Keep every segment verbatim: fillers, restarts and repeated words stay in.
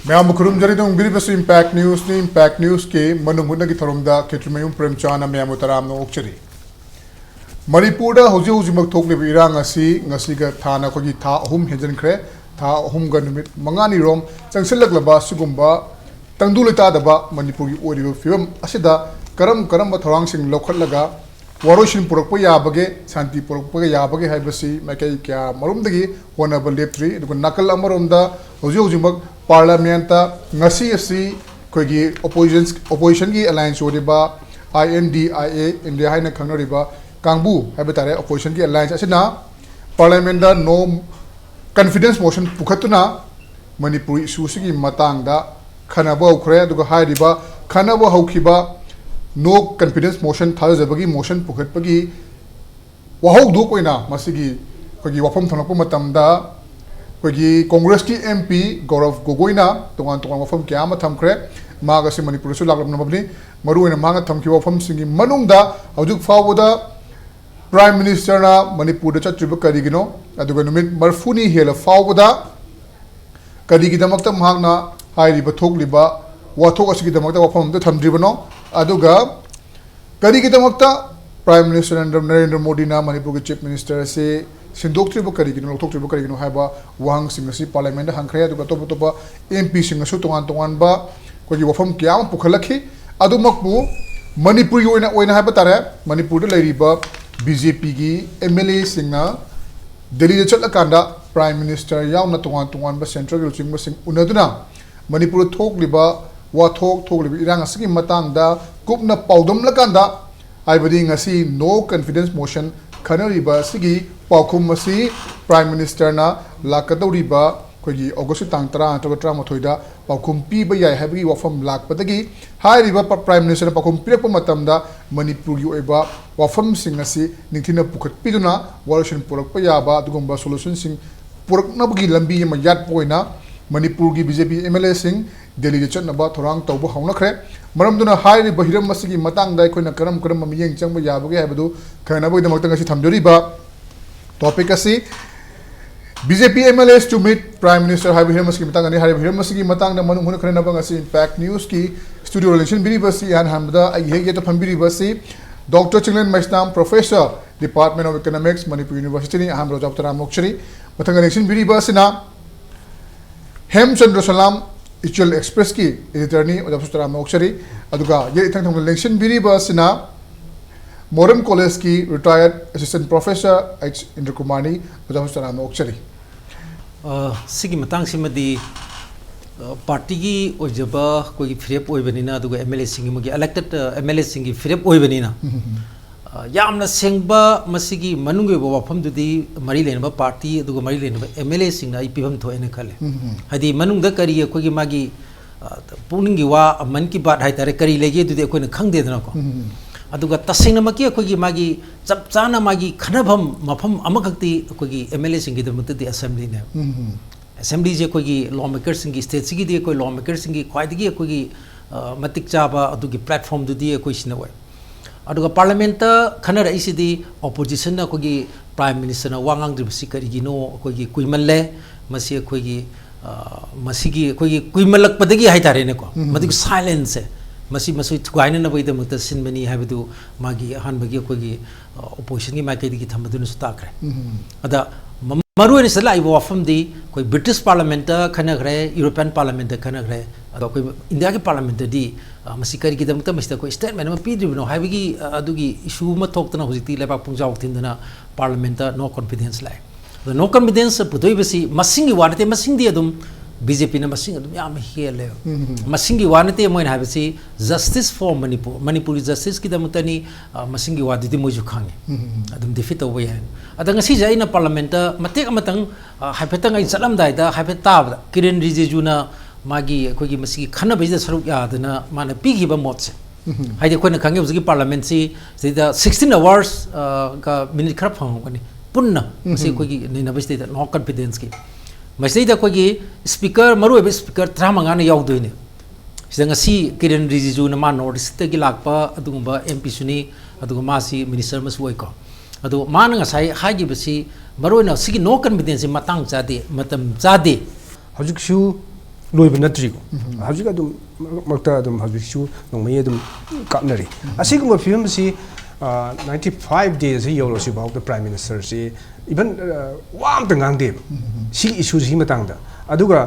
ꯃꯌꯥꯝꯕꯨ ꯈꯨꯔꯨꯝꯖꯔꯤ꯫ ꯇꯧꯕꯤꯔꯤꯕꯁꯤ Impact Newsꯅꯤ꯫ Impact Newsꯀꯤ ꯃꯅꯨꯡ ꯍꯨꯠꯅꯒꯤ ꯊꯧꯔꯝꯗ ꯈꯦꯇ꯭ꯔꯤꯃꯌꯨꯝ ꯄ꯭ꯔꯦꯝꯆꯥꯟꯅ ꯃꯌꯥꯝꯕꯨ ꯇꯔꯥꯝꯅ ꯑꯣꯛꯆꯔꯤ꯫ ꯃꯅꯤꯄꯨꯔꯗ ꯍꯧꯖꯤꯛ ꯍꯧꯖꯤꯛꯃꯛ ꯊꯣꯛꯂꯤꯕ ꯏꯔꯥꯡ ꯑꯁꯤ ꯉꯁꯤꯒ ꯊꯥꯅ ꯑꯩꯈꯣꯏꯒꯤ ꯊꯥ ꯑꯍꯨꯝ ꯍꯦꯟꯖꯤꯟꯈ꯭ꯔꯦ꯫ ꯊꯥ ꯑꯍꯨꯝꯒ ꯅꯨꯃꯤꯠ ꯃꯉꯥꯅꯤꯔꯣꯝ ꯆꯪꯁꯤꯜꯂꯛꯂꯕ ꯑꯁꯤꯒꯨꯝꯕ ꯇꯪꯗꯨ ꯂꯩꯇꯥꯗꯕ ꯃꯅꯤꯄꯨꯔꯒꯤ ꯑꯣꯏꯔꯤꯕ ꯐꯤꯕꯝ ꯑꯁꯤꯗ ꯀꯔꯝ ꯀꯔꯝꯕ ꯊꯧꯔꯥꯡꯁꯤꯡ ꯂꯧꯈꯠꯂꯒ ꯋꯥꯔꯣꯏꯁꯤꯟ ꯄꯨꯔꯛꯄ ꯌꯥꯕꯒꯦ, ꯁꯥꯟꯇꯤ ꯄꯨꯔꯛꯄ ꯌꯥꯕꯒꯦ ꯍꯥꯏꯕꯁꯤ ꯃꯥꯏꯀꯩ ꯀꯌꯥ ꯃꯔꯨꯝꯗꯒꯤ ꯍꯣꯠꯅꯕ ꯂꯦꯞꯇ꯭ꯔꯤ꯫ ꯑꯗꯨꯒ ꯅꯥꯀꯜ ꯑꯃꯔꯣꯝꯗ ꯍꯧꯖꯤꯛ ꯍꯧꯖꯤꯛꯃꯛ ꯄꯥꯔꯂꯤꯌꯥꯃꯦꯟꯠꯇ ꯉꯁꯤ ꯑꯁꯤ ꯑꯩꯈꯣꯏꯒꯤ opposition, oppositionꯒꯤ alliance ꯑꯣꯏꯔꯤꯕ I N D I A, India ꯍꯥꯏꯅ ꯈꯪꯅꯔꯤꯕ ꯀꯥꯡꯕꯨ ꯍꯥꯏꯕ ꯇꯥꯔꯦ, oppositionꯒꯤ alliance ꯑꯁꯤꯅ ꯄꯥꯔꯂꯤꯌꯥꯃꯦꯟꯠꯇ no confidence motion ꯄꯨꯈꯠꯇꯨꯅ Manipur issue ꯑꯁꯤꯒꯤ ꯃꯇꯥꯡꯗ ꯈꯟꯅꯕ ꯍꯧꯈ꯭ꯔꯦ꯫ ꯑꯗꯨꯒ ꯍꯥꯏꯔꯤꯕ ꯈꯟꯅꯕ ꯍꯧꯈꯤꯕ no confidence motion, ꯊꯥꯖꯕꯒꯤ motion ꯄꯨꯈꯠꯄꯒꯤ ꯋꯥꯍꯧꯗꯣꯛ ꯑꯣꯏꯅ ꯃꯁꯤꯒꯤ ꯑꯩꯈꯣꯏꯒꯤ ꯋꯥꯐꯝ ꯊꯝꯂꯛꯄ ꯃꯇꯝꯗ ꯑꯩꯈꯣꯏꯒꯤ ꯀꯣꯡꯒ꯭ꯔꯦꯁꯀꯤ M P ꯒꯧꯔꯕ ꯒꯣꯒꯣꯏꯅ ꯇꯣꯉꯥꯟ ꯇꯣꯉꯥꯟꯕ ꯋꯥꯐꯝ ꯀꯌꯥ ꯑꯃ ꯊꯝꯈ꯭ꯔꯦ꯫ ꯃꯍꯥꯛ ꯑꯁꯤ ꯃꯅꯤꯄꯨꯔꯗꯁꯨ ꯂꯥꯛꯂꯝꯂꯕꯅꯤ꯫ ꯃꯔꯨꯑꯣꯏꯅ ꯃꯍꯥꯛꯅ ꯊꯝꯈꯤꯕ ꯋꯥꯐꯝꯁꯤꯡꯒꯤ ꯃꯅꯨꯡꯗ ꯍꯧꯖꯤꯛ ꯐꯥꯎꯕꯗ Prime Ministerꯅ ꯃꯅꯤꯄꯨꯔꯗ ꯆꯠꯇ꯭ꯔꯤꯕ ꯀꯔꯤꯒꯤꯅꯣ? ꯑꯗꯨꯒ ꯅꯨꯃꯤꯠ ꯃꯔꯤꯐꯨꯅꯤ ꯍꯦꯜꯂ ꯐꯥꯎꯕꯗ ꯀꯔꯤꯒꯤꯗꯃꯛꯇ ꯃꯍꯥꯛꯅ ꯍꯥꯏꯔꯤꯕ ꯊꯣꯛꯂꯤꯕ ꯋꯥꯊꯣꯛ ꯑꯁꯤꯒꯤꯗꯃꯛꯇ ꯋꯥꯐꯝ ꯑꯝꯇ ꯊꯝꯗ꯭ꯔꯤꯕꯅꯣ? ꯑꯗꯨꯒ ꯀꯔꯤꯒꯤꯗꯃꯛꯇ Prime Minister ꯅꯔꯦꯟꯗ꯭ꯔ ꯃꯣꯗꯤꯅ ꯃꯅꯤꯄꯨꯔꯒꯤ Chief Minister ꯑꯁꯤ ꯁꯤꯟꯗꯣꯛꯇ꯭ꯔꯤꯕ ꯀꯔꯤꯒꯤꯅꯣ, ꯂꯧꯊꯣꯛꯇ꯭ꯔꯤꯕ ꯀꯔꯤꯒꯤꯅꯣ ꯍꯥꯏꯕ ꯋꯥꯍꯪꯁꯤꯡ ꯑꯁꯤ ꯄꯥꯔꯂꯤꯌꯥꯃꯦꯟꯠꯇ ꯍꯪꯈ꯭ꯔꯦ꯫ ꯑꯗꯨꯒ ꯑꯇꯣꯞ ꯑꯇꯣꯞꯄ M Pꯁꯤꯡꯅꯁꯨ ꯇꯣꯉꯥꯟ ꯇꯣꯉꯥꯟꯕ ꯑꯩꯈꯣꯏꯒꯤ ꯋꯥꯐꯝ ꯀꯌꯥ ꯑꯃ ꯄꯨꯈꯠꯂꯛꯈꯤ꯫ ꯑꯗꯨꯃꯛꯄꯨ ꯃꯅꯤꯄꯨꯔꯒꯤ ꯑꯣꯏꯅ, ꯑꯣꯏꯅ ꯍꯥꯏꯕ ꯇꯥꯔꯦ, ꯃꯅꯤꯄꯨꯔꯗ ꯂꯩꯔꯤꯕ B J Pꯒꯤ M L Aꯁꯤꯡꯅ ꯗꯦꯜꯂꯤꯗ ꯆꯠꯂꯀꯥꯟꯗ Prime Minister ꯌꯥꯎꯅ ꯇꯣꯉꯥꯟ ꯇꯣꯉꯥꯟꯕ centreꯒꯤ ꯂꯨꯆꯤꯡꯕꯁꯤꯡ ꯎꯅꯗꯨꯅ ꯃꯅꯤꯄꯨꯔꯗ ꯊꯣꯛꯂꯤꯕ ꯋꯥꯊꯣꯛ, ꯊꯣꯛꯂꯤꯕ ꯏꯔꯥꯡ ꯑꯁꯤꯒꯤ ꯃꯇꯥꯡꯗ ꯀꯨꯞꯅ ꯄꯥꯎꯗꯝꯂꯀꯥꯟꯗ, ꯍꯥꯏꯕꯗꯤ ꯉꯁꯤ no confidence motion ꯈꯟꯅꯔꯤꯕ ꯑꯁꯤꯒꯤ ꯄꯥꯎꯈꯨꯝ ꯑꯁꯤ Prime Ministerꯅ ꯂꯥꯛꯀꯗꯧꯔꯤꯕ ꯑꯩꯈꯣꯏꯒꯤ Augustꯀꯤ ꯇꯥꯡ ꯇꯔꯥ ꯅꯠꯇ꯭ꯔꯒ ꯇꯔꯥꯃꯥꯊꯣꯏꯗ ꯄꯥꯎꯈꯨꯝ ꯄꯤꯕ ꯌꯥꯏ ꯍꯥꯏꯕꯒꯤ ꯋꯥꯐꯝ ꯂꯥꯛꯄꯗꯒꯤ ꯍꯥꯏꯔꯤꯕ ꯄ-, Prime Ministerꯅ ꯄꯥꯎꯈꯨꯝ ꯄꯤꯔꯛꯄ ꯃꯇꯝꯗ ꯃꯅꯤꯄꯨꯔꯒꯤ ꯑꯣꯏꯕ ꯋꯥꯐꯝꯁꯤꯡ ꯑꯁꯤ ꯅꯤꯡꯊꯤꯅ ꯄꯨꯈꯠꯄꯤꯗꯨꯅ ꯋꯥꯔꯣꯏꯁꯤꯟ ꯄꯨꯔꯛꯄ ꯌꯥꯕ ꯑꯗꯨꯒꯨꯝꯕ solutionꯁꯤꯡ ꯄꯨꯔꯛꯅꯕꯒꯤ ꯂꯝꯕꯤ ꯑꯃ ꯌꯥꯠꯄ ꯑꯣꯏꯅ ꯃꯅꯤꯄꯨꯔꯒꯤ B J P M L Aꯁꯤꯡ ꯗꯦꯜꯂꯤꯗ ꯆꯠꯅꯕ ꯊꯧꯔꯥꯡ ꯇꯧꯕ ꯍꯧꯅꯈ꯭ꯔꯦ꯫ ꯃꯔꯝ ꯑꯗꯨꯅ ꯍꯥꯏꯔꯤꯕ ꯍꯤꯔꯝ ꯑꯁꯤꯒꯤ ꯃꯇꯥꯡꯗ ꯑꯩꯈꯣꯏꯅ ꯀꯔꯝ ꯀꯔꯝꯕ ꯃꯤꯠꯌꯦꯡ ꯆꯪꯕ ꯌꯥꯕꯒꯦ ꯍꯥꯏꯕꯗꯨ ꯈꯪꯅꯕꯒꯤꯗꯃꯛꯇ ꯉꯁꯤ ꯊꯝꯖꯔꯤꯕ topic ꯑꯁꯤ B J P M L As to meet Prime Minister ꯍꯥꯏꯕ ꯍꯤꯔꯝ ꯑꯁꯤꯒꯤ ꯃꯇꯥꯡꯗꯅꯤ꯫ ꯍꯥꯏꯔꯤꯕ ꯍꯤꯔꯝ ꯑꯁꯤꯒꯤ ꯃꯇꯥꯡꯗ ꯃꯅꯨꯡ ꯍꯨꯠꯅ ꯈꯟꯅꯅꯕ ꯉꯁꯤ Impact News ꯀꯤ studio ꯗ ꯂꯦꯡꯁꯤꯟꯕꯤꯔꯤꯕ ꯑꯁꯤ ꯏꯍꯥꯟ ꯍꯥꯟꯕꯗ ꯑꯩꯒꯤ ꯍꯦꯛ ꯌꯦꯠꯇ ꯐꯝꯕꯤꯔꯤꯕ ꯑꯁꯤ Doctor Chinglen Meisnam, Professor, Department of Economics, Manipur University ꯅꯤ꯫ ꯑꯍꯥꯟꯕꯗ ꯑꯣꯖꯥ ꯇꯔꯥꯝꯅ ꯑꯣꯛꯆꯔꯤ꯫ ꯃꯊꯪꯗ ꯂꯦꯡꯁꯤꯟꯕꯤꯔꯤꯕ ꯑꯁꯤꯅ ꯍꯦꯝꯆꯟꯗ꯭ꯔ ꯁꯂꯥꯝ, ꯏꯆꯦꯜ Express ꯀꯤ editor ꯅꯤ꯫ ꯑꯣꯖꯥꯕꯨꯁꯨ ꯇꯔꯥꯝꯅ ꯑꯣꯛꯆꯔꯤ꯫ ꯑꯗꯨꯒ ꯌꯦꯠ ꯏꯊꯪ ꯊꯪꯕꯗ ꯂꯦꯡꯁꯤꯟꯕꯤꯔꯤꯕ ꯑꯁꯤꯅ ꯃꯣꯔꯦꯝ College ꯀꯤ retired Assistant Professor H ꯏꯟꯗ꯭ꯔꯀꯨꯃꯥꯔꯅꯤ꯫ ꯑꯣꯖꯥꯕꯨꯁꯨ ꯇꯔꯥꯝꯅ ꯑꯣꯛꯆꯔꯤ꯫ ꯑ, ꯁꯤꯒꯤ ꯃꯇꯥꯡꯁꯤꯃꯗꯤ, ꯑ, party ꯒꯤ ꯑꯣꯏꯖꯕ ꯑꯩꯈꯣꯏꯒꯤ ꯐꯤꯔꯦꯞ ꯑꯣꯏꯕꯅꯤꯅ, ꯑꯗꯨꯒ M L A ꯁꯤꯡꯒꯤ, ꯃꯣꯏꯒꯤ elected, ꯑ, M L A ꯁꯤꯡꯒꯤ ꯐꯤꯔꯦꯞ ꯑꯣꯏꯕꯅꯤꯅ, ꯑ, ꯌꯥꯝꯅ ꯁꯦꯡꯕ ꯃꯁꯤꯒꯤ ꯃꯅꯨꯡꯒꯤ ꯑꯣꯏꯕ ꯋꯥꯐꯝꯗꯨꯗꯤ ꯃꯔꯤ ꯂꯩꯅꯕ party ꯑꯗꯨꯒ ꯃꯔꯤ ꯂꯩꯅꯕ M L A ꯁꯤꯡꯅ ꯑꯩ ꯄꯤꯐꯝ ꯊꯣꯛꯑꯦꯅ ꯈꯜꯂꯦ꯫ ꯍꯥꯏꯗꯤ ꯃꯅꯨꯡꯗ ꯀꯔꯤ ꯑꯩꯈꯣꯏꯒꯤ ꯃꯥꯒꯤ, ꯑ, ꯄꯨꯛꯅꯤꯡꯒꯤ ꯋꯥ, ꯃꯟ ꯀꯤ ꯕꯥꯠ ꯍꯥꯏꯇꯥꯔꯦ, ꯀꯔꯤ ꯂꯩꯒꯦ ꯑꯗꯨꯗꯤ ꯑꯩꯈꯣꯏꯅ ꯈꯪꯗꯦꯗꯅꯀꯣ꯫ ꯑꯗꯨꯒ ꯇꯁꯦꯡꯅꯃꯛꯀꯤ ꯑꯩꯈꯣꯏꯒꯤ ꯃꯥꯒꯤ ꯆꯞ ꯆꯥꯅ ꯃꯥꯒꯤ ꯈꯟꯅꯐꯝ ꯃꯐꯝ ꯑꯃꯈꯛꯇꯤ ꯑꯩꯈꯣꯏꯒꯤ M L A ꯁꯤꯡꯒꯤꯗꯃꯛꯇꯗꯤ assembly ꯅꯦ꯫ Assembly ꯁꯦ ꯑꯩꯈꯣꯏꯒꯤ law maker ꯁꯤꯡꯒꯤ, state ꯁꯤꯒꯤꯗꯤ ꯑꯩꯈꯣꯏ law maker ꯁꯤꯡꯒꯤ ꯈ꯭ꯋꯥꯏꯗꯒꯤ ꯑꯩꯈꯣꯏꯒꯤ, ꯑ, ꯃꯇꯤꯛ ꯆꯥꯕ ꯑꯗꯨꯒꯤ platform ꯗꯨꯗꯤ ꯑꯩꯈꯣꯏ ꯁꯤꯅ ꯑꯣꯏ꯫ ꯑꯗꯨꯒ parliament ꯇ ꯈꯟꯅꯔꯛꯏꯁꯤꯗꯤ opposition ꯅ ꯑꯩꯈꯣꯏꯒꯤ Prime Minister ꯅ ꯋꯥ ꯉꯥꯡꯗ꯭ꯔꯤꯕꯁꯤ ꯀꯔꯤꯒꯤꯅꯣ? ꯑꯩꯈꯣꯏꯒꯤ ꯀꯨꯏꯃꯜꯂꯦ꯫ ꯃꯁꯤ ꯑꯩꯈꯣꯏꯒꯤ, ꯑ, ꯃꯁꯤꯒꯤ ꯑꯩꯈꯣꯏꯒꯤ ꯀꯨꯏꯃꯜꯂꯛꯄꯗꯒꯤ ꯍꯥꯏꯇꯥꯔꯦꯅꯦꯀꯣ, ꯃꯗꯨꯒꯤ silence ꯁꯦ, ꯃꯁꯤ, ꯃꯁꯤ ꯊꯨꯒꯥꯏꯅꯅꯕꯒꯤꯗꯃꯛꯇ ꯁꯤꯟꯕꯅꯤ ꯍꯥꯏꯕꯗꯨ ꯃꯥꯒꯤ ꯑꯍꯥꯟꯕꯒꯤ ꯑꯩꯈꯣꯏꯒꯤ, ꯑ, opposition ꯒꯤ ꯃꯥꯏꯀꯩꯗꯒꯤ ꯊꯝꯕꯗꯨꯅꯁꯨ ꯇꯥꯛꯈ꯭ꯔꯦ꯫ ꯑꯗ ꯃ-, ꯃꯔꯨ ꯑꯣꯏꯅ ꯁꯤꯗ ꯂꯥꯛꯏꯕ ꯋꯥꯐꯝꯗꯤ ꯑꯩꯈꯣꯏ British parliament ꯇ ꯈꯟꯅꯈ꯭ꯔꯦ, European parliament ꯇ ꯈꯟꯅꯈ꯭ꯔꯦ, ꯑꯗꯣ ꯑꯩꯈꯣꯏ India ꯒꯤ parliament ꯇꯗꯤ, ꯑ, ꯃꯁꯤ ꯀꯔꯤꯒꯤꯗꯃꯛꯇ ꯃꯁꯤꯗ ꯑꯩꯈꯣꯏ statement ꯑꯃ ꯄꯤꯗ꯭ꯔꯤꯕꯅꯣ ꯍꯥꯏꯕꯒꯤ, ꯑ, ꯑꯗꯨꯒꯤ issue ꯑꯃ ꯊꯣꯛꯇꯅ ꯍꯧꯖꯤꯛꯇꯤ ꯂꯩꯕꯥꯛ ꯄꯨꯡꯖꯥꯎ ꯊꯤꯟꯗꯅ parliament ꯇ no confidence ꯂꯥꯛꯑꯦ꯫ ꯑꯗꯣ no confidence ꯄꯨꯊꯣꯛꯏꯕꯁꯤ ꯃꯁꯤꯡꯒꯤ ꯋꯥ ꯅꯠꯇꯦ, ꯃꯁꯤꯡꯗꯤ ꯑꯗꯨꯝ B J P ꯅ ꯃꯁꯤꯡ ꯑꯗꯨꯝ ꯌꯥꯝꯅ ꯍꯦꯜꯂꯦꯕ꯫ ꯃꯁꯤꯡꯒꯤ ꯋꯥ ꯅꯠꯇꯦ, ꯃꯣꯏꯅ ꯍꯥꯏꯕꯁꯤ justice for Manipur, ꯃꯅꯤꯄꯨꯔꯒꯤ justice ꯀꯤꯗꯃꯛꯇꯅꯤ, ꯑ, ꯃꯁꯤꯡꯒꯤ ꯋꯥꯗꯨꯗꯤ ꯃꯣꯏꯁꯨ ꯈꯪꯉꯤ꯫ ꯑꯗꯨꯝ defeat ꯇꯧꯕ ꯌꯥꯏ꯫ ꯑꯗ ꯉꯁꯤꯁꯦ ꯑꯩꯅ parliament ꯇ ꯃꯇꯦꯛ ꯑꯃꯇꯪ, ꯑ, ꯍꯥꯏꯐꯦꯠꯇꯪ ꯑꯩ ꯆꯠꯂꯝꯗꯥꯏꯗ ꯍꯥꯏꯐꯦꯠ ꯇꯥꯕꯗ ꯀꯤꯔꯦꯟ ꯔꯤꯖꯤꯖꯨꯅ ꯃꯥꯒꯤ ꯑꯩꯈꯣꯏꯒꯤ ꯃꯁꯤꯒꯤ ꯈꯟꯅꯕꯁꯤꯗ ꯁꯔꯨꯛ ꯌꯥꯗꯅ ꯃꯥꯅ ꯄꯤꯈꯤꯕ ꯃꯣꯠꯁꯦ꯫ ꯍꯥꯏꯗꯤ ꯑꯩꯈꯣꯏꯅ ꯈꯪꯉꯤ ꯍꯧꯖꯤꯛꯀꯤ parliament ꯁꯤ ꯁꯤꯗ sixteen hours, ꯑ, ꯒ minute ꯈꯔ ꯐꯪꯉꯝꯒꯅꯤ ꯄꯨꯟꯅ ꯃꯁꯤ ꯑꯩꯈꯣꯏꯒꯤ ꯅꯩꯅꯕꯁꯤꯗꯩꯗ no confidence ꯀꯤ꯫ ꯃꯁꯤꯗꯩꯗ ꯑꯩꯈꯣꯏꯒꯤ speaker, ꯃꯔꯨꯑꯣꯏꯕ speaker ꯇꯔꯥꯃꯉꯥꯅ ꯌꯥꯎꯗꯣꯏꯅꯦ꯫ ꯁꯤꯗ ꯉꯁꯤ ꯀꯤꯔꯦꯟ ꯔꯤꯖꯤꯖꯨꯅ ꯃꯥ North East ꯇꯒꯤ ꯂꯥꯛꯄ ꯑꯗꯨꯒꯨꯝꯕ M P ꯁꯨꯅꯤ, ꯑꯗꯨꯒ ꯃꯥꯁꯤ minister ꯑꯃꯁꯨ ꯑꯣꯏꯀꯣ꯫ ꯑꯗꯣ ꯃꯥꯅ ꯉꯁꯥꯏ ꯍꯥꯏꯈꯤꯕꯁꯤ ꯃꯔꯨꯑꯣꯏꯅ ꯁꯤꯒꯤ no confidence ꯁꯤ ꯃꯇꯥꯡ ꯆꯥꯗꯦ, ꯃꯇꯝ ꯆꯥꯗꯦ꯫ ꯍꯧꯖꯤꯛꯁꯨ ꯂꯣꯏꯕ ꯅꯠꯇ꯭ꯔꯤꯀꯣ꯫ ꯍꯧꯖꯤꯛ ꯑꯗꯨꯝ ꯃꯔꯛ ꯃꯔꯛꯇ ꯑꯗꯨꯝ ꯍꯧꯖꯤꯛꯁꯨ ꯅꯣꯡꯃꯩ ꯑꯗꯨꯝ ꯀꯥꯞꯅꯔꯤ꯫ ꯑꯁꯤꯒꯨꯝꯕ ꯐꯤꯕꯝꯁꯤ ninety five days ꯁꯤ ꯌꯧꯔꯁꯤꯐꯥꯎꯗ Prime Minister ꯁꯤ even ꯋꯥ ꯑꯝꯇ ꯉꯥꯡꯗꯦꯕ ꯁꯤꯒꯤ issue ꯁꯤꯒꯤ ꯃꯇꯥꯡꯗ꯫ ꯑꯗꯨꯒ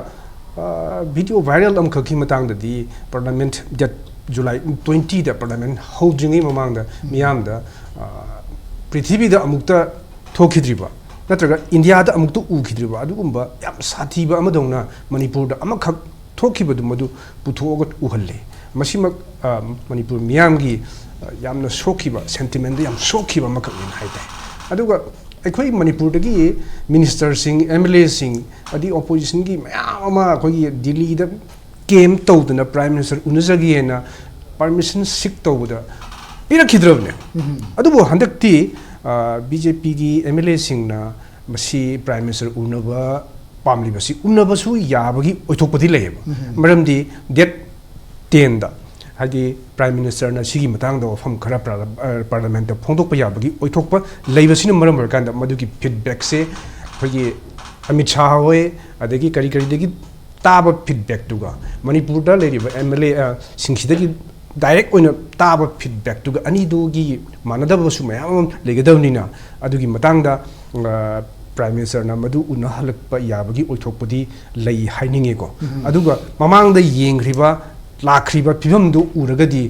video viral ꯑꯃꯈꯛꯀꯤ ꯃꯇꯥꯡꯗꯗꯤ Parliament date July twenty ꯗ Parliament ꯍꯧꯗ꯭ꯔꯤꯉꯩ ꯃꯃꯥꯡꯗ ꯃꯤꯌꯥꯝꯗ ꯄ꯭ꯔꯤꯊꯤꯕꯤꯗ ꯑꯃꯨꯛꯇ ꯊꯣꯛꯈꯤꯗ꯭ꯔꯤꯕ ꯅꯠꯇ꯭ꯔꯒ ꯏꯟꯗꯤꯌꯥꯗ ꯑꯃꯨꯛꯇ ꯎꯈꯤꯗ꯭ꯔꯤꯕ ꯑꯗꯨꯒꯨꯝꯕ ꯌꯥꯝ ꯁꯥꯊꯤꯕ ꯑꯃꯗꯧꯅ ꯃꯅꯤꯄꯨꯔꯗ ꯑꯃꯈꯛ ꯊꯣꯛꯈꯤꯕꯗꯨ ꯃꯗꯨ ꯄꯨꯊꯣꯛꯑꯒ ꯎꯍꯜꯂꯦ꯫ ꯃꯁꯤꯃꯛ ꯃꯅꯤꯄꯨꯔ ꯃꯤꯌꯥꯝꯒꯤ ꯌꯥꯝꯅ ꯁꯣꯛꯈꯤꯕ, sentiment ꯗ ꯌꯥꯝ ꯁꯣꯛꯈꯤꯕ ꯑꯃꯈꯛꯅꯦꯅ ꯍꯥꯏ ꯇꯥꯏ꯫ ꯑꯗꯨꯒ ꯑꯩꯈꯣꯏ ꯃꯅꯤꯄꯨꯔꯗꯒꯤ Minister ꯁꯤꯡ, M L A ꯁꯤꯡ, ꯑꯗꯩ opposition ꯒꯤ ꯃꯌꯥꯝ ꯑꯃ ꯑꯩꯈꯣꯏꯒꯤ ꯗꯤꯜꯂꯤꯗ camp ꯇꯧꯗꯅ Prime Minister ꯎꯅꯖꯒꯦꯅ permission seek ꯇꯧꯕꯗ ꯄꯤꯔꯛꯈꯤꯗ꯭ꯔꯕꯅꯦ꯫ ꯑꯗꯨꯕꯨ ꯍꯟꯗꯛꯇꯤ B J P ꯒꯤ M L A ꯁꯤꯡꯅ ꯃꯁꯤ Prime Minister ꯎꯅꯕ ꯄꯥꯝꯂꯤꯕꯁꯤ ꯎꯅꯕꯁꯨ ꯌꯥꯕꯒꯤ ꯑꯣꯏꯊꯣꯛꯄꯗꯤ ꯂꯩꯌꯦꯕ꯫ ꯃꯔꯝꯗꯤ date ten ꯗ ꯍꯥꯏꯗꯤ Prime Minister ꯅ ꯁꯤꯒꯤ ꯃꯇꯥꯡꯗ ꯋꯥꯐꯝ ꯈꯔ Parliament ꯇ ꯐꯣꯡꯗꯣꯛꯄ ꯌꯥꯕꯒꯤ ꯑꯣꯏꯊꯣꯛꯄ ꯂꯩꯕꯁꯤꯅ ꯃꯔꯝ ꯑꯣꯏꯔꯀꯥꯟꯗ ꯃꯗꯨꯒꯤ feedback ꯁꯦ ꯑꯩꯈꯣꯏꯒꯤ ꯑꯃꯤꯠ ꯁꯥꯍ ꯍꯣꯏ, ꯑꯗꯒꯤ ꯀꯔꯤ ꯀꯔꯤꯗꯒꯤ ꯇꯥꯕ feedback ꯇꯨꯒ ꯃꯅꯤꯄꯨꯔꯗ ꯂꯩꯔꯤꯕ M L A ꯁꯤꯡꯁꯤꯗꯒꯤ direct ꯑꯣꯏꯅ ꯇꯥꯕ feedback ꯇꯨꯒ ꯑꯅꯤꯗꯨꯒꯤ ꯃꯥꯟꯅꯗꯕꯁꯨ ꯃꯌꯥꯝ ꯑꯃ ꯂꯩꯒꯗꯕꯅꯤꯅ ꯑꯗꯨꯒꯤ ꯃꯇꯥꯡꯗ Prime Minister ꯅ ꯃꯗꯨ ꯎꯅꯍꯜꯂꯛꯄ ꯌꯥꯕꯒꯤ ꯑꯣꯏꯊꯣꯛꯄꯗꯤ ꯂꯩ ꯍꯥꯏꯅꯤꯡꯉꯤꯀꯣ꯫ ꯑꯗꯨꯒ ꯃꯃꯥꯡꯗ ꯌꯦꯡꯈ꯭ꯔꯤꯕ, ꯂꯥꯛꯈ꯭ꯔꯤꯕ ꯐꯤꯕꯝꯗꯨ ꯎꯔꯒꯗꯤ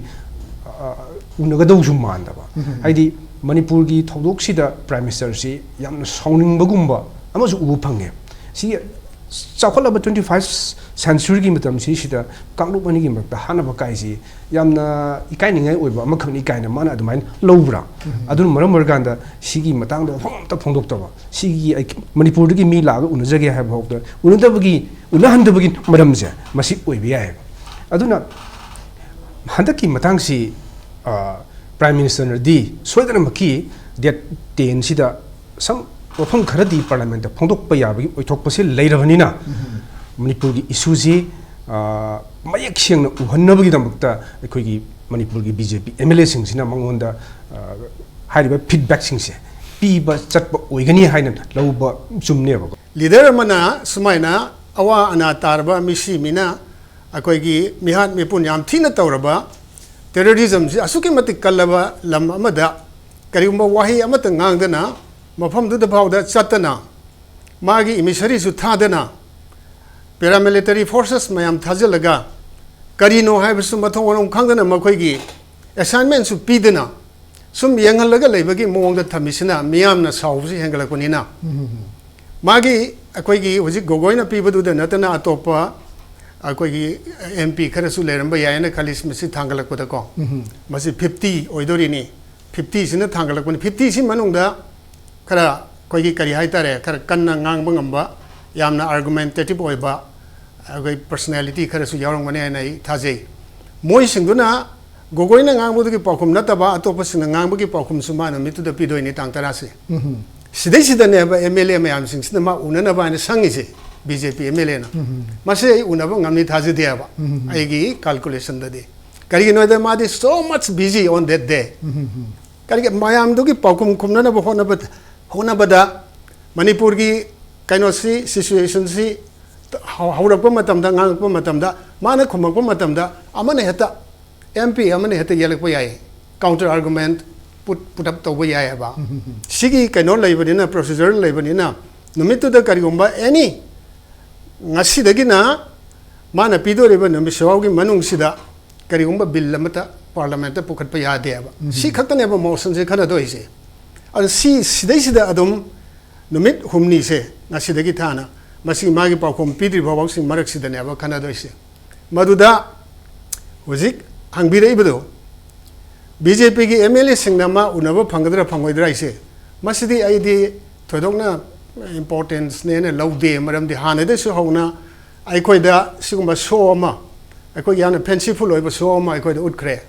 ꯎꯅꯒꯗꯧꯁꯨ ꯃꯥꯟꯗꯕ꯫ ꯍꯥꯏꯗꯤ ꯃꯅꯤꯄꯨꯔꯒꯤ ꯊꯧꯗꯣꯛꯁꯤꯗ Prime Minister ꯁꯤ ꯌꯥꯝꯅ ꯁꯥꯎꯅꯤꯡꯕꯒꯨꯝꯕ ꯑꯃꯁꯨ ꯎꯕ ꯐꯪꯉꯦ꯫ ꯁꯤ ꯆꯥꯎꯈꯠꯂꯕ twenty first century ꯒꯤ ꯃꯇꯝꯁꯤꯁꯤꯗ ꯀꯥꯡꯂꯨꯞ ꯑꯅꯤꯒꯤ ꯃꯔꯛꯇ ꯍꯥꯠꯅꯕ ꯀꯥꯏꯁꯤ ꯌꯥꯝꯅ ꯏꯀꯥꯏꯅꯤꯡꯉꯥꯏ ꯑꯣꯏꯕ ꯑꯃꯈꯛꯅꯤ ꯀꯥꯏꯅ ꯃꯥꯅ ꯑꯗꯨꯃꯥꯏꯅ ꯂꯧꯕ꯭ꯔꯥ? ꯑꯗꯨꯅ ꯃꯔꯝ ꯑꯣꯏꯔꯀꯥꯟꯗ ꯁꯤꯒꯤ ꯃꯇꯥꯡꯗ ꯋꯥꯐꯝ ꯑꯝꯇ ꯐꯣꯡꯗꯣꯛꯇꯕ, ꯁꯤꯒꯤ ꯑꯩ ꯃꯅꯤꯄꯨꯔꯗꯒꯤ ꯃꯤ ꯂꯥꯛꯑꯒ ꯎꯅꯖꯒꯦ ꯍꯥꯏꯕ ꯐꯥꯎꯗ ꯎꯅꯗꯕꯒꯤ, ꯎꯅꯍꯟꯗꯕꯒꯤ ꯃꯔꯝꯁꯦ ꯃꯁꯤ ꯑꯣꯏꯕ ꯌꯥꯏꯑꯕ꯫ ꯑꯗꯨꯅ ꯍꯟꯗꯛꯀꯤ ꯃꯇꯥꯡꯁꯤ Prime Minister ꯅꯗꯤ ꯁꯣꯏꯗꯅꯃꯛꯀꯤ date ten ꯁꯤꯗ some ꯋꯥꯐꯝ ꯈꯔꯗꯤ Parliament ꯇ ꯐꯣꯡꯗꯣꯛꯄ ꯌꯥꯕꯒꯤ ꯑꯣꯏꯊꯣꯛꯄꯁꯤ ꯂꯩꯔꯕꯅꯤꯅ ꯃꯅꯤꯄꯨꯔꯒꯤ issue ꯁꯤ ꯃꯌꯦꯛ ꯁꯦꯡꯅ ꯎꯍꯟꯅꯕꯒꯤꯗꯃꯛꯇ ꯑꯩꯈꯣꯏꯒꯤ ꯃꯅꯤꯄꯨꯔꯒꯤ B J P M L A ꯁꯤꯡꯁꯤꯅ ꯃꯉꯣꯟꯗ ꯍꯥꯏꯔꯤꯕ feedback ꯁꯤꯡꯁꯦ ꯄꯤꯕ ꯆꯠꯄ ꯑꯣꯏꯒꯅꯤ ꯍꯥꯏꯅ ꯂꯧꯕ ꯆꯨꯝꯅꯦꯕꯀꯣ꯫ ꯂꯤꯗꯔ ꯑꯃꯅ ꯁꯨꯃꯥꯏꯅ ꯑꯋꯥ ꯑꯅꯥ ꯇꯥꯔꯕ ꯃꯤꯁꯤ ꯃꯤꯅ ꯑꯩꯈꯣꯏꯒꯤ ꯃꯤꯍꯥꯠ ꯃꯤꯄꯨꯟ ꯌꯥꯝ ꯊꯤꯅ ꯇꯧꯔꯕ, ꯇꯦꯔꯣꯔꯤꯖꯝꯁꯤ ꯑꯁꯨꯛꯀꯤ ꯃꯇꯤꯛ ꯀꯜꯂꯕ ꯂꯝ ꯑꯃꯗ ꯀꯔꯤꯒꯨꯝꯕ ꯋꯥꯍꯩ ꯑꯃꯠꯇ ꯉꯥꯡꯗꯅ, ꯃꯐꯝꯗꯨꯗ ꯐꯥꯎꯗ ꯆꯠꯇꯅ, ꯃꯥꯒꯤ ꯏꯃꯤꯁꯔꯤꯁꯨ ꯊꯥꯗꯅ, ꯄꯦꯔꯥꯃꯤꯂꯤꯇꯔꯤ ꯐꯣꯔꯁꯦꯁ ꯃꯌꯥꯝ ꯊꯥꯖꯤꯜꯂꯒ, ꯀꯔꯤꯅꯣ ꯍꯥꯏꯕꯁꯨ ꯃꯊꯣꯡ ꯃꯔꯝ ꯈꯪꯗꯅ ꯃꯈꯣꯏꯒꯤ ꯑꯦꯁꯥꯏꯟꯃꯦꯟꯁꯨ ꯄꯤꯗꯅ ꯁꯨꯝ ꯌꯦꯡꯍꯜꯂꯒ ꯂꯩꯕꯒꯤ ꯃꯑꯣꯡꯗ ꯊꯝꯃꯤꯁꯤꯅ ꯃꯤꯌꯥꯝꯅ ꯁꯥꯎꯕꯁꯤ ꯍꯦꯟꯒꯠꯂꯛꯄꯅꯤꯅ, ꯃꯥꯒꯤ ꯑꯩꯈꯣꯏꯒꯤ ꯍꯧꯖꯤꯛ ꯒꯣꯒꯣꯏꯅ ꯄꯤꯕꯗꯨꯗ ꯅꯠꯇꯅ ꯑꯇꯣꯞꯄ ꯑꯩꯈꯣꯏꯒꯤ ꯑꯦꯝ ꯄꯤ ꯈꯔꯁꯨ ꯂꯩꯔꯝꯕ ꯌꯥꯏꯅ ꯈꯜꯂꯤ, ꯃꯁꯤ ꯊꯥꯡꯒꯠꯂꯛꯄꯗꯀꯣ꯫ ꯃꯁꯤ ꯐꯤꯐꯇꯤ ꯑꯣꯏꯗꯣꯔꯤꯅꯤ꯫ ꯐꯤꯐꯇꯤꯁꯤꯅ ꯊꯥꯡꯒꯠꯂꯛꯄꯅꯤ꯫ ꯐꯤꯐꯇꯤꯁꯤ ꯃꯅꯨꯡꯗ ꯈꯔ ꯑꯩꯈꯣꯏꯒꯤ ꯀꯔꯤ ꯍꯥꯏꯇꯥꯔꯦ, ꯈꯔ ꯀꯟꯅ ꯉꯥꯡꯕ ꯉꯝꯕ, ꯌꯥꯝꯅ ꯑꯥꯔꯒꯨꯃꯦꯟꯇꯦꯇꯤꯞ ꯑꯣꯏꯕ ꯑꯩꯈꯣꯏ ꯄꯔꯁꯅꯦꯂꯤꯇꯤ ꯈꯔꯁꯨ ꯌꯥꯎꯔꯝꯒꯅꯤ ꯍꯥꯏꯅ ꯑꯩ ꯊꯥꯖꯩ꯫ ꯃꯣꯏꯁꯤꯡꯗꯨꯅ ꯒꯣꯒꯣꯏꯅ ꯉꯥꯡꯕꯗꯨꯒꯤ ꯄꯥꯎꯈꯨꯝ ꯅꯠꯇꯕ ꯑꯇꯣꯞꯄꯁꯤꯡꯅ ꯉꯥꯡꯕꯒꯤ ꯄꯥꯎꯈꯨꯝꯁꯨ ꯃꯥ ꯅꯨꯃꯤꯠꯇꯨꯗ ꯄꯤꯗꯣꯏꯅꯤ, ꯇꯥꯡ ꯇꯔꯥꯁꯦ꯫ ꯁꯤꯗꯩꯁꯤꯗꯅꯦꯕ ꯑꯦꯝ ꯑꯦꯜ ꯑꯦ ꯃꯌꯥꯝꯁꯤꯡꯁꯤꯅ ꯃꯥ ꯎꯅꯅꯕ ꯍꯥꯏꯅ ꯁꯪꯉꯤꯁꯦ, B J P M L ꯑꯦꯅ꯫ ꯃꯁꯤ ꯑꯩ ꯎꯅꯕ ꯉꯝꯅꯤ ꯊꯥꯖꯗꯦꯕ, ꯑꯩꯒꯤ ꯀꯥꯜꯀꯨꯂꯦꯁꯟꯗꯗꯤ꯫ ꯀꯔꯤꯒꯤꯅꯣ ꯍꯥꯏꯗ ꯃꯥꯗꯤ so much busy on that day꯫ ꯀꯔꯤꯒꯤ ꯃꯌꯥꯝꯗꯨꯒꯤ ꯄꯥꯎꯈꯨꯝ ꯈꯨꯝꯅꯅꯕ ꯍꯣꯠꯅꯕ, ꯍꯣꯠꯅꯕꯗ ꯃꯅꯤꯄꯨꯔꯒꯤ ꯀꯩꯅꯣꯁꯤ, ꯁꯤꯆꯨꯋꯦꯁꯟꯁꯤ ꯍꯧ-, ꯍꯧꯔꯛꯄ ꯃꯇꯝꯗ, ꯉꯥꯡꯉꯛꯄ ꯃꯇꯝꯗ, ꯃꯥꯅ ꯈꯨꯝꯃꯛꯄ ꯃꯇꯝꯗ ꯑꯃꯅ ꯍꯦꯛꯇ, ꯑꯦꯝ ꯄꯤ ꯑꯃꯅ ꯍꯦꯛꯇ ꯌꯦꯜꯂꯛꯄ ꯌꯥꯏ, ꯀꯥꯎꯟꯇꯔ ꯑꯥꯔꯒꯨꯃꯦꯟ ꯄꯨꯠ, ꯄꯨꯠ ꯑꯞ ꯇꯧꯕ ꯌꯥꯏ ꯍꯥꯏꯕ꯫ ꯁꯤꯒꯤ ꯀꯩꯅꯣ ꯂꯩꯕꯅꯤꯅ, ꯄ꯭ꯔꯣꯁꯤꯖꯔ ꯂꯩꯕꯅꯤꯅ, ꯅꯨꯃꯤꯠꯇꯨꯗ ꯀꯔꯤꯒꯨꯝꯕ ꯑꯦꯅꯤ, ꯉꯁꯤꯗꯒꯤꯅ ꯃꯥꯅ ꯄꯤꯗꯣꯔꯤꯕ ꯅꯨꯃꯤꯠ ꯁꯤꯐꯥꯎꯒꯤ ꯃꯅꯨꯡꯁꯤꯗ ꯀꯔꯤꯒꯨꯝꯕ ꯕꯤꯜ ꯑꯃꯠꯇ ꯄꯥꯔꯂꯤꯌꯥꯃꯦꯟꯠꯇ ꯄꯨꯈꯠꯄ ꯌꯥꯗꯦꯕ꯫ ꯁꯤ ꯈꯛꯇꯅꯦꯕ ꯃꯣꯁꯟꯁꯦ ꯈꯟꯅꯗꯣꯏꯁꯦ꯫ ꯑꯗꯨ ꯁꯤ, ꯁꯤꯗꯩꯁꯤꯗ ꯑꯗꯨꯝ ꯅꯨꯃꯤꯠ ꯍꯨꯝꯅꯤꯁꯦ, ꯉꯁꯤꯗꯒꯤ ꯊꯥꯅ, ꯃꯁꯤ ꯃꯥꯒꯤ ꯄꯥꯎꯈꯨꯝ ꯄꯤꯗ꯭ꯔꯤ ꯐꯥꯎꯕꯁꯤ ꯃꯔꯛꯁꯤꯗꯅꯦꯕ ꯈꯟꯅꯗꯣꯏꯁꯦ꯫ ꯃꯗꯨꯗ ꯍꯧꯖꯤꯛ ꯍꯪꯕꯤꯔꯛꯏꯕꯗꯣ, ꯕꯤ ꯖꯦ ꯄꯤꯒꯤ ꯑꯦꯝ ꯑꯦꯜ ꯑꯦꯁꯤꯡꯅ ꯃꯥ ꯎꯅꯕ ꯐꯪꯒꯗ꯭ꯔꯥ ꯐꯪꯉꯣꯏꯗ꯭ꯔꯥ ꯍꯥꯏꯁꯦ, ꯃꯁꯤꯗꯤ ꯑꯩꯗꯤ ꯊꯣꯏꯗꯣꯛꯅ ꯏꯝꯄꯣꯔꯇꯦꯟꯁꯅꯦꯅ ꯂꯧꯗꯦ꯫ ꯃꯔꯝꯗꯤ ꯍꯥꯟꯅꯗꯩꯁꯨ ꯍꯧꯅ ꯑꯩꯈꯣꯏꯗ ꯁꯤꯒꯨꯝꯕ ꯁꯣ ꯑꯃ, ꯑꯩꯈꯣꯏꯒꯤ ꯌꯥꯝꯅ ꯐꯦꯟꯁꯤꯐꯨꯜ ꯑꯣꯏꯕ ꯁꯣ ꯑꯃ ꯑꯩꯈꯣꯏꯗ ꯎꯠꯈ꯭ꯔꯦ꯫